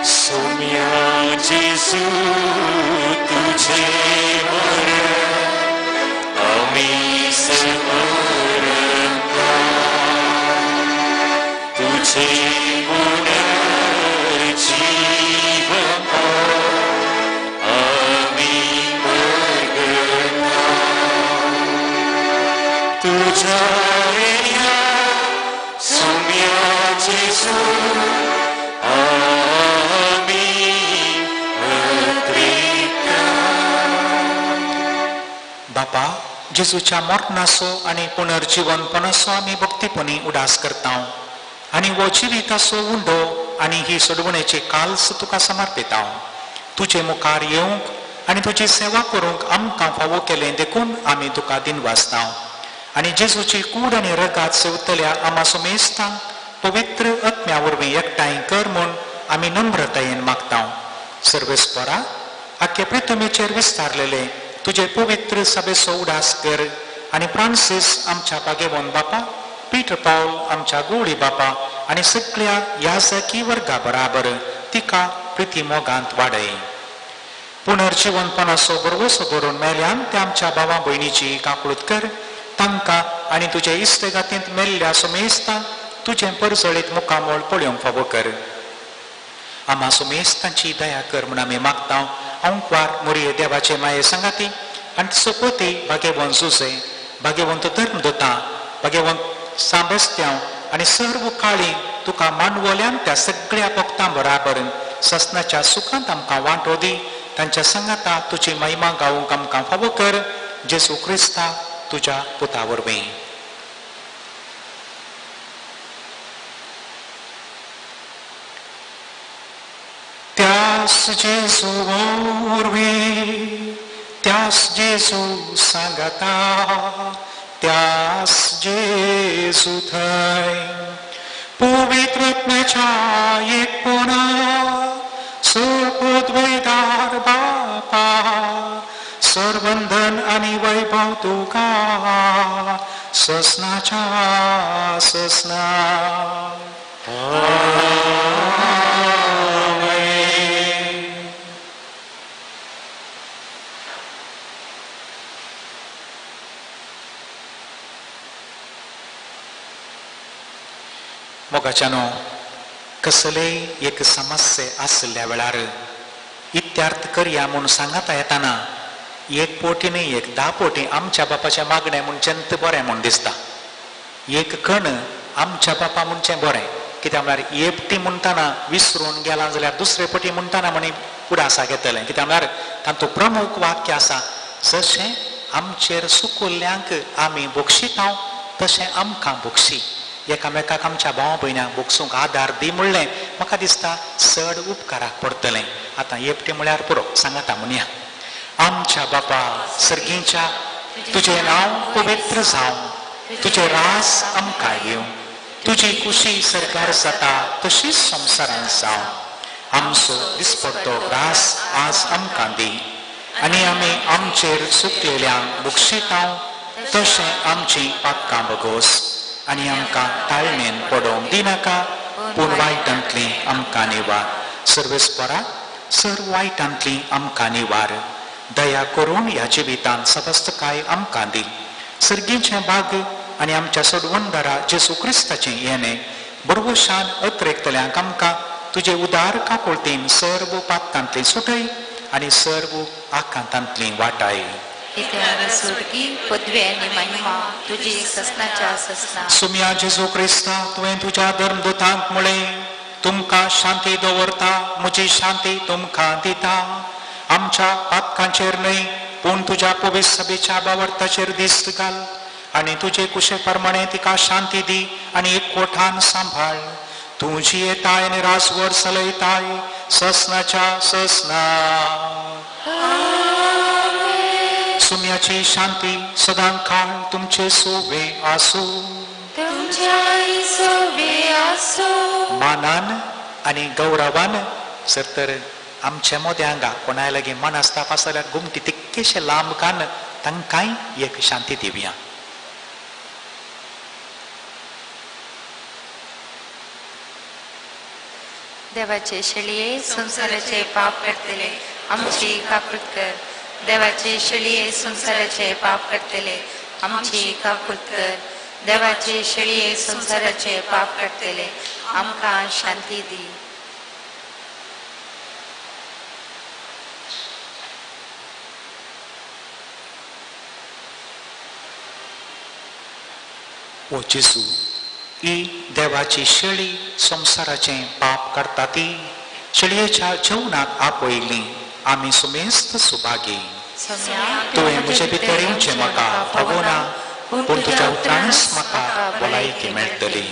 सोम्या जेजू तुझे मरण आमी समरता, तुझे पुनर्जीवन आमी परगटा, तुझ्या येण्या सोम्या जेजू आमी अत्रिता. बापा, जेजूच्या मरणाचो आनी पुनर्जीवनपणाचो आमी भक्तीपणी उडास करता आनी हो जिविताचो उंडो आनी ही सोडवणेची काल्स तुका समर्पिता. तुजे मुखार येवंक आनी तुजी सेवा करूंक आमकां फावो केलें देखून आमी तुका दिनवासता. आनी जेजूची कूड आनी रगात सेवतल्या आमा सुमेस्तांक पवित्र आत्म्या वरवीं एकठांय कर म्हूण आमी नम्रतायेन मागता. सर्वेस्परा, आख्खे प्रितमेचेर विस्तारलेले तुजे पवित्र सभेचो उडास कर आनी फ्रांसीस आमच्या बागेवन बापा, पीटर पावल आमच्या गोळी बापा आनी सगळ्या याजकी वर्गा बराबर तिका प्रिती मोगांत वाडय. पुनर्जिवनपणाचो भरवसो धरून मेल्यान त्या आमच्या भावा भयणीची काकळूत कर. तांकां आनी तुजे इश्टगातींत मेल्ल्या सुमेस्तांक तुजें परजळीत मुखामळ पळोवंक फावो कर. आमा सुमेस्तांची दया कर म्हूण आमी मागता. अंकवार मोरये देवाचे माये सांगाती आनी सोपती भाग्यवंत जुजे, भाग्यवंत धर्मदूतां, भाग्यवंत सांबस्त्यांव आनी सर्व काळी तुका मानवल्यान त्या सगळ्या भक्तां बराबर ससनाच्या सुखांत आमकां वांटो दी. तांच्या सांगाता तुजी महिमा गावूंक आमकां फावो कर. जेजू क्रिस्ता तुज्या पुता वरवीं. त्यास जेजू वरवीं, त्यास जेजू सांगाता, त्यास जेजू थंय पवित्र आत्म्याच्या एकपणा सर्वोद्वैदार बापा, सर्वंदन आनी वैभव तुका ससनाच्या ससना. मोगाच्यानो, कसलेय एक समस्ये आसल्या वेळार इत्यार्थ करया म्हूण सांगाता येताना एक पोटी न्ही एक 10 पोटी आमच्या बापाचें मागणें म्हूण जंत बरें म्हूण दिसता. एक कण आमच्या बापा म्हणचें बरें, कित्याक म्हळ्यार एकटी म्हणटाना विसरून गेला जाल्यार दुसरे पटी म्हणटाना म्हणी उडासाक येतलें. कित्याक म्हळ्यार तातूंत प्रमुख वाक्य आसा, जशें आमचेर सुकुल्ल्यांक आमी बक्षिता तशें आमकां बक्षी. एकामेकाक आमच्या भाव भयणांक बक्षूंक आदार दी म्हणलें म्हाका दिसता चड उपकाराक पडटलें. आतां एकटें म्हळ्यार पुरो, सांगाता म्हणया. आमच्या बापा सर्गीच्या, तुजें नांव पवित्र जावं, तुजें रास आमकां येवं, तुजी खुशी सरकार जाता तशीच संवसारांत जावं. आमचो दिसपडटो ग्रास आज आमकां दी आनी आमी आमचेर चुकलेल्यांक बक्षिता तशें आमचीं पातकां बगोस आनी आमकां ताळमेन पडोवंक दिनाका, पूण वायटांतली आमकां निवार. सर्वेस्परा, सर्व वायटांतली आमकां निवार. दया करून ह्या जिवितांत सवस्तकाय आमकां दी. सर्गीचें भाग आनी आमच्या सोडवणदारा जेजू क्रिस्ताचें येणें बरवशान अत्रेकतल्यांक आमकां तुजे उदार काकुळतीन सर्व पातकांतली सुटय आनी सर्व आकांतांतली वाटाय. सुटकी पदवी आनी महिमा तुजी ससनाच्या ससना. सुम्या जेजू क्रिस्ता, तुवें तुज्या धर्मदूतांक म्हळें, तुमकां शांती दवरता, म्हजी शांती तुमकां दिता. आमच्या पातकांचेर न्हय पूण तुज्या पवित्र सभेच्या बावर्ताचेर दिस्त घाल आनी तुजे कुशे प्रमाणे तिका शांती दी आनी एकवटान सांबाळ. तूं जियेताय आनी राजवर चलयताय ससनाच्या ससना. सुम्याची शांती सदां काळ तुमचे सोवे आसूं. तुमच्याय सोवे आसूं. मानान आनी गौरवान सर तर आमच्या मोदें हांगा कोणाय लागीं मनस्ताप आसा जाल्यार गुमटी तितकेशे लांब कान तांकांय एक शांती दिवया. देवाचे शेळये संवसाराचे पाप करतले आमची काकूत कर. देवाचे शेळये संवसाराचे पाप करतले आमची काकूत कर. देवाचे शेळये संवसाराचे पाप करतले आमकां शांती दी. ओ जेजू, ही देवाची शेळी संवसाराचें पाप काडटा ती शेळयेच्या जेवणाक आपयली आमी सुमेस्त सुभागी. तुवें म्हजे भितर येवचें म्हाका फावना, पूण तुज्या उतरानच म्हाका भलायकी मेळटली.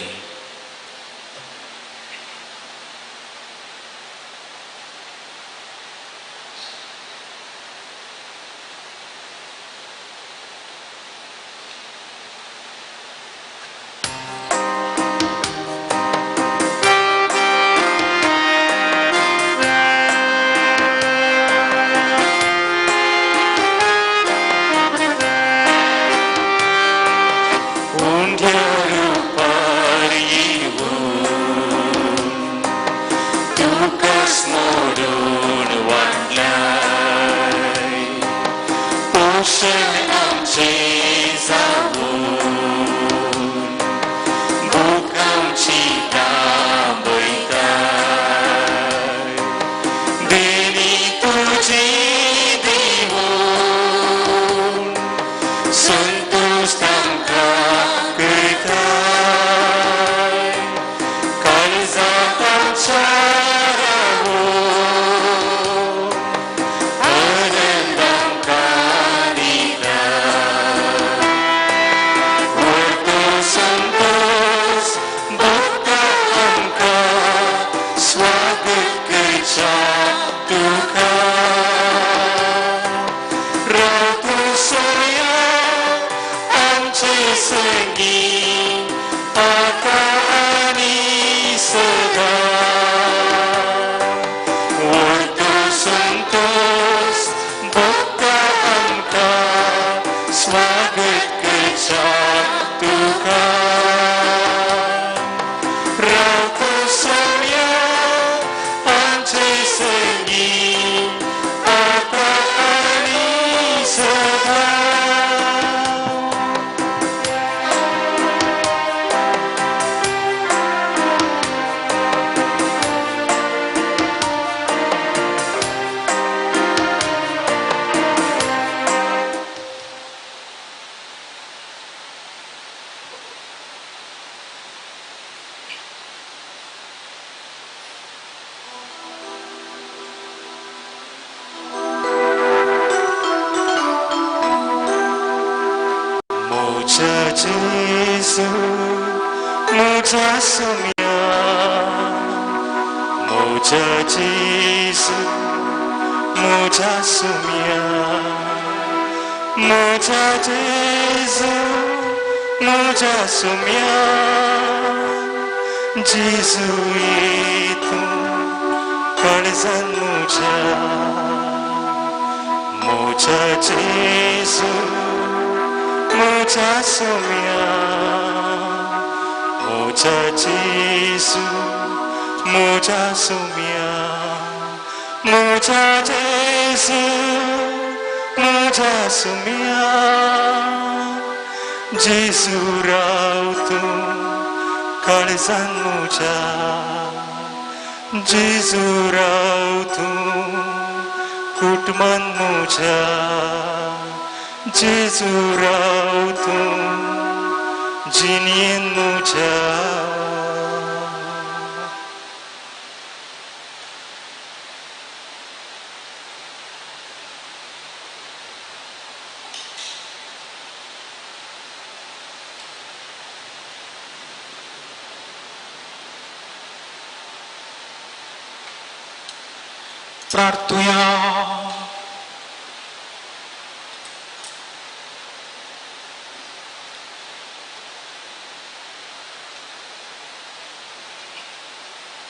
प्रार्थुया.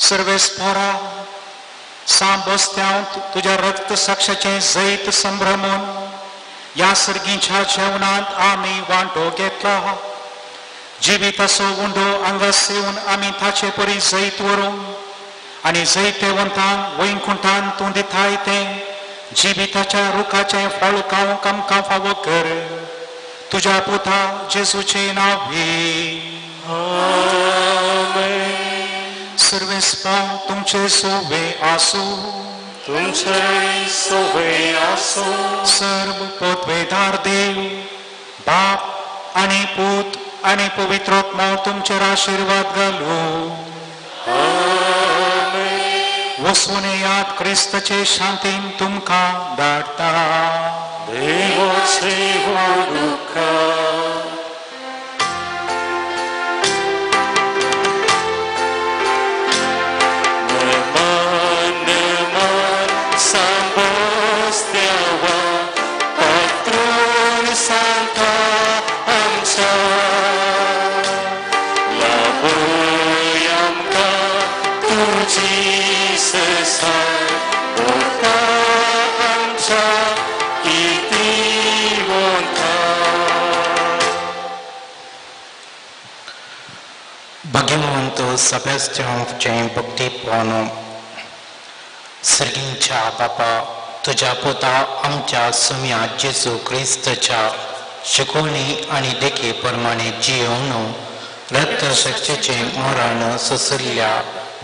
सर्वेस्पोरा सांबस्त्यांत तुज्या रक्त साक्षाचें जैत संभ्रमून ह्या सर्गीच्या जेवणांत आमी वांटो घेतला. जिविताचो उंडो हांगा सेवन आमी ताचे परी जैत व्हरूंक आनी जैतेवंतांक वैकुंठान तूं दिताय तें जिविताच्या रुखाचें फळ खावंक आमकां फावो कर. तुज्या पुता जेजूचे नांवे. सर्वेस्पा तुमचे सोवे आसूं. तुमचे सोवे आसूं. सर्व पदवेदार देव बाप आनी पूत आनी पवित्र आत्मो तुमचेर आशिर्वाद घालूं. वसून याद क्रिस्ताचे शांतीन तुमकां धाडटा. देवाचे व्हडुका. नमन नमन सांबोस्त्यावा पात्रून सांता आमच्या लाभोय आमकां तुजी ससाय ओता आमच्या किर्तीवंता. भाग्यवंत सेबेस्तियांवचें भक्तीपण. सर्गींच्या बापा, तुज्या पुता आमच्या सुम्या जेजू क्रिस्तच्या शिकवणी आनी देखी प्रमाणे जियोवन रक्तशक्तीचें मरण सोंशिल्ल्या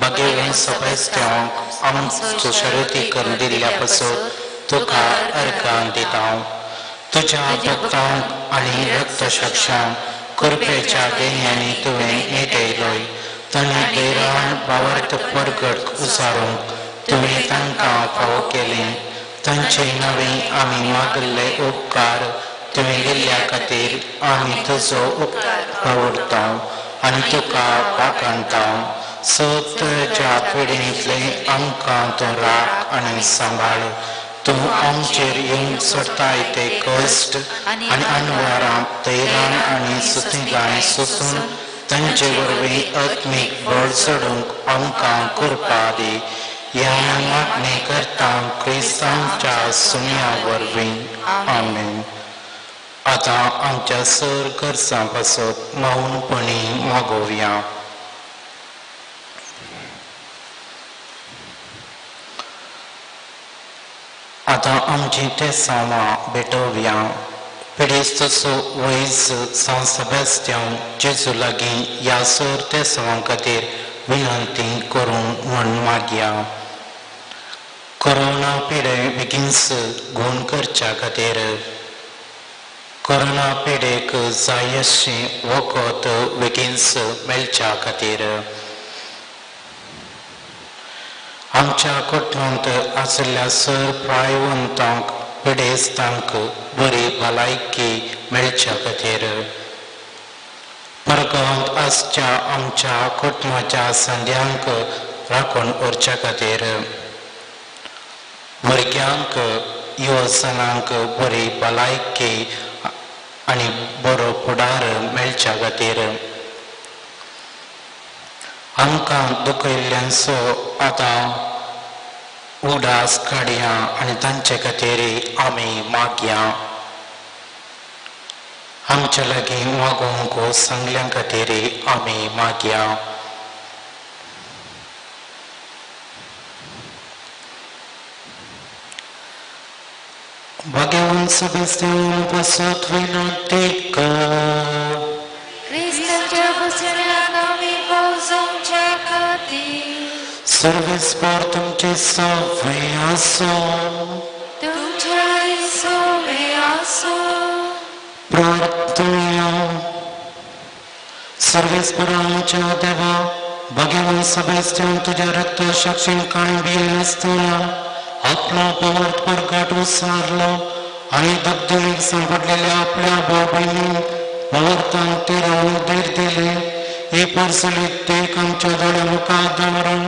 भाग्यवंत सेबेस्तियांक आमचो शर्यती करून दिल्ल्या पासत तुका अर्घां दिता. तुज्या भक्तांक आनी रक्तसाक्षांक कृपेच्या देण्यांनी तुवें नेटयलोय. तांणी धैर्यान भावार्थ परगट उचारूंक तुवें तांकां फावो केलें. तांचे नांवे आमी मागिल्ले उपकार तुवें दिल्ल्या खातीर आमी तुजो उपकार वावुरता आनी तुका वाखाणता. सत्याच्या पिढींतले आमकां तूं राख आनी सांबाळ. तूं आमचेर येवंक सोडटाय ते कश्ट आनी अणवारां धैर्यान आनी सुतिगाय सोसून तांचे वरवीं आत्मीक बळ चडूंक आमकां कृपा दी. ह्या मागणी करता क्रिस्तांच्या सुम्या वरवीं. आमेन. आतां आमच्या सर गरजां पासत मौनपणी मागोवया. आतां आमचीं तेसांवां भेटोवया. पिडेस्ताचो वैज सांत सेबेस्तियांव जेजू लागीं ह्या सर तेसांवां खातीर विनंती करूंक म्हूण मागया. कोरोना पिडे बेगीनच गूण करच्या खातीर, कोरोना पिडेक जाय अशें वखद बेगीनच मेळच्या खातीर, आमच्या कुटुंबांत आशिल्ल्या सर प्रायवंतांक पिडेस्तांक बरी भलायकी मेळच्या खातीर, परगांत आसच्या आमच्या कुटुंबाच्या संद्यांक राखून उरच्या खातीर, भुरग्यांक युवजनांक बरी भलायकी आनी बरो फुडार मेळच्या खातीर, आमकां दुखयल्ल्यांचो आतां उडास काडया आनी तांचे खातीर आमी मागया. आमच्या लागीं मागोवंक सांगल्या खातीर आमी मागया. भाग्यवंत सेबेस्तियांव पासत विनंती कर. क्रिस्ताच्या बसण्याक आमी पावसाच्या खातीर. सर्वेस्पर तुमचे सवे आसूं. तुमच्याय सोवे आसूं. प्रार्थना. सर्वेस्पर आमच्या देवा, भाग्यवंत सेबेस्तियांव तुज्या रक्त साक्षीन कांय भियेनासतना आपलो भावार्थ परगट उसारलो आनी दगदगीक सांपडलेल्या आपल्या भाव भयणींक भावार्थान ते रावूंक धीर दिले. ही परसलीत देख आमच्या दोळ्या मुखार दवरून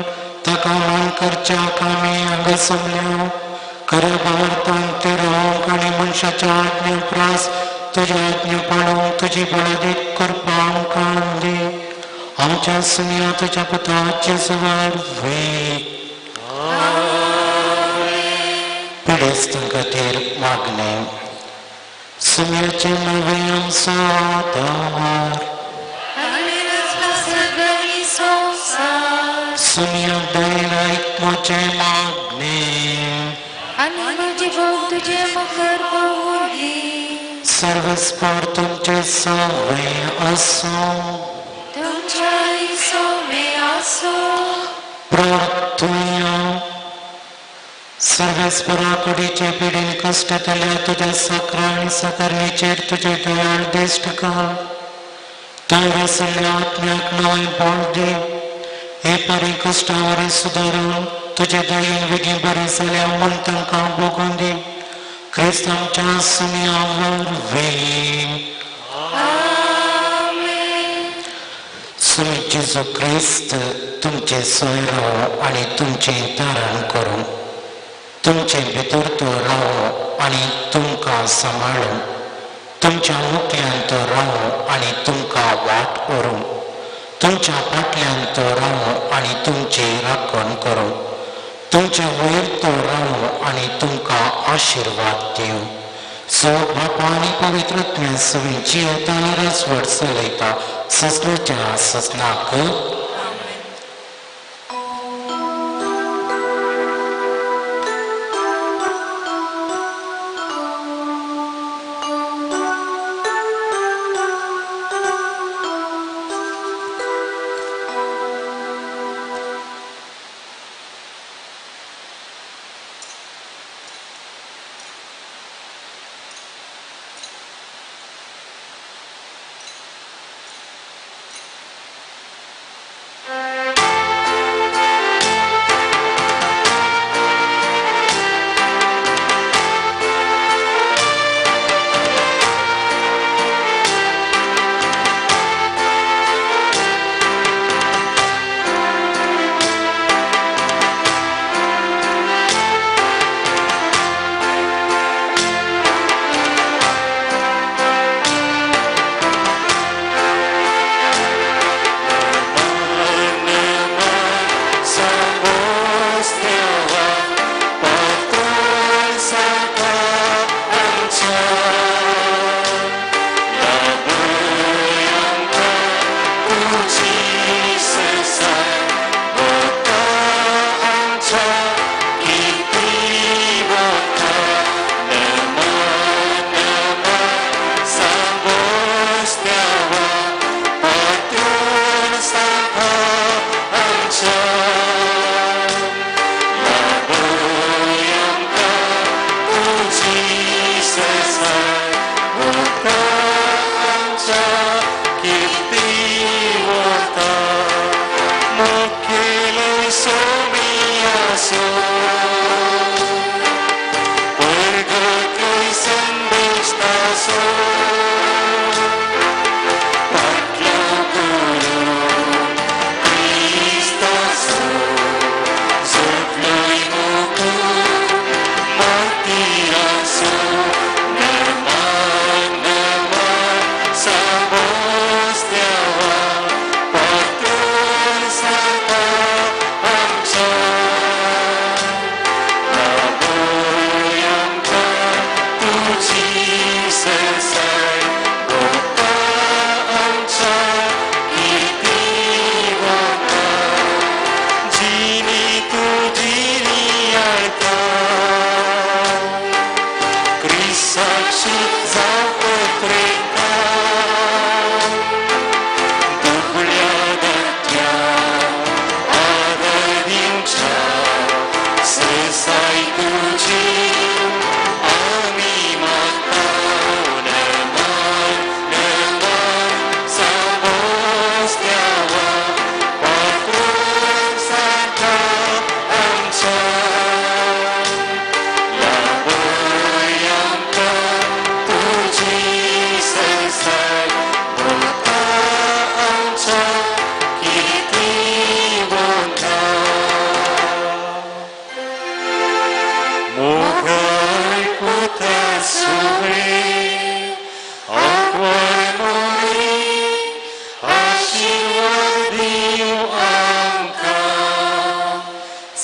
ताका मान करच्याक आमी हांगा जमल्या. खऱ्या भावार्थान ते रावंक आनी मनशाच्या आज्ञे उपरांत तुज्या आज्ञा पाळूंक तुजी बळादीक करपा आमकां दी. आमच्या सुन्या तुज्या पुताचे वरवीं. पिडेस्तां खातीर मागणें. सुम्याचें नवें आमचो आदार. आनी सगळी संवसार. सुम्या दयेन म्हजें मागणें आनी म्हजी भोग तुजे मुखार पावूं दी. सर्वस्पर तुमचे सवे आसूं. तुमच्या सोमे आसूं. प्रार्थुया. सर्वेस्परा कुडीचे पिडीन कश्ट केल्या तुज्या साक्रा आनी साकारणीचेर तुजे दयाळ दिश्ट घाल. तूं वसल्या आत्म्याक नवें बळ दी. हे परी कश्टां सुदारून तुजे दयेन वेगीं बरें जाल्या म्हूण तांकां भोगून दी. क्रिस्त आमच्या सुमया वरवीं. सुमी जेजू क्रिस्त तुमचे सोयरो आनी तुमचें तारण करूं, तुमचे भितर तो रावो आनी तुमकां सांबाळूं, तुमच्या मुखल्यान तो रावो आनी तुमकां वाट व्हरूं, तुमच्या फाटल्यान तो रावो आनी तुमची राखण करूं, तुमचे वयर तो रावो आनी तुमकां आशिर्वाद दिवं. सो बापा आनी पवित्र आत्म्या सवी जियेता आनी राजवट चलयता ससनाच्या ससनाक.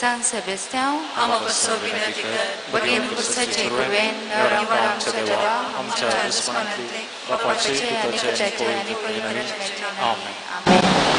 San Sebastian, बगेन पुरसाचे कुरवेन आमच्या देवा आमच्या दुस्मानांतले बापाचे आनी पुताचे आनी पवित्र आत्म्याचे नांवान. आमेन.